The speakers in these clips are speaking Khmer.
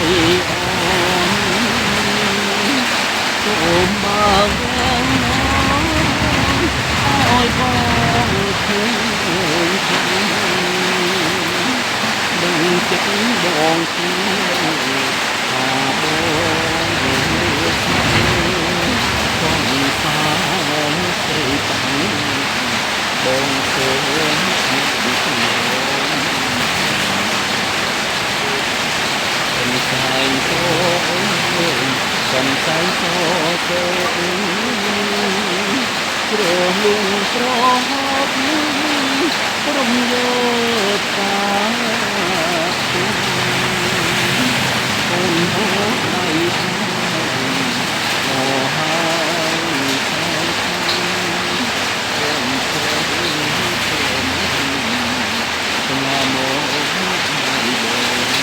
អូនសូមបើកឲ្យបងឃើញដឹងចិត្តបងគឺថាបងកងសាស្រីតាំងបងសូមខ្ញុំសែងសូកំសែងសូសូព្រោះលួងប្រហប់ព្រមយកតាអូនអូដៃអូហើយអូនស្រីស្នេហ៍មកដៃបង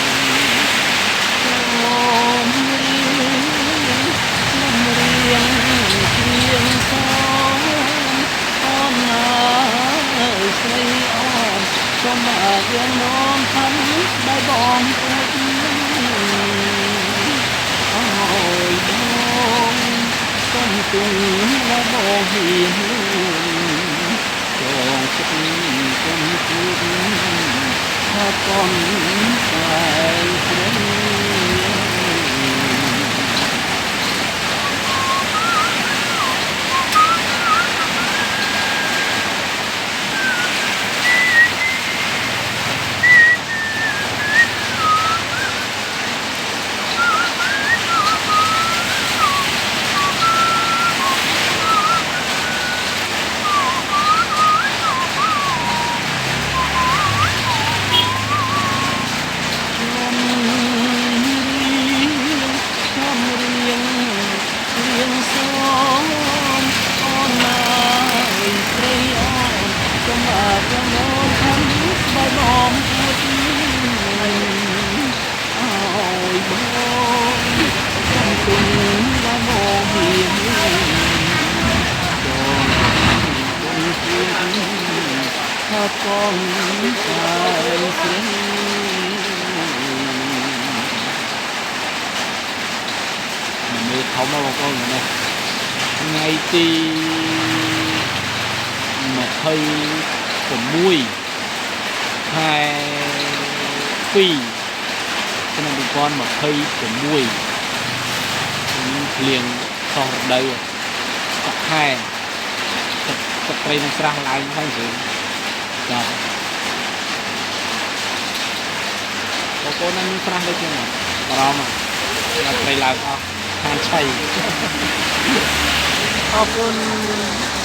សូមរៀងខ្ញុំរៀងគ្រៀងសូមអូនអើយស្រីអូនសូមមករៀងនោមផាន់បាយបងរួចអើយបងសុំទុំដល់បងហ៊ានចងចិត្តគុំជួបថាកនតែស្រី ខ្ញុំរៀងខ្ញុំរៀងរៀងសូមអូនអើយស្រីអូនសូមអើខ្ញុំអូនខំស្បែកបងពួតអើយបងខ្ញុំទុនដល់បងហ៊ានចងគុំជួបថាកងតែស្រី មើលធំបងប្អូននេះថ្ងៃទី26ខែ2ឆ្នាំ2026ភ្លៀងខុសរដូវទឹកខែទឹកទឹកត្រីនឹងស្រះឡើងហើយស្រួលបាទបងប្អូននឹងស្រះដូចជាបារម្ភដល់ត្រីឡើងអស់ខានឆៃអរគុណ។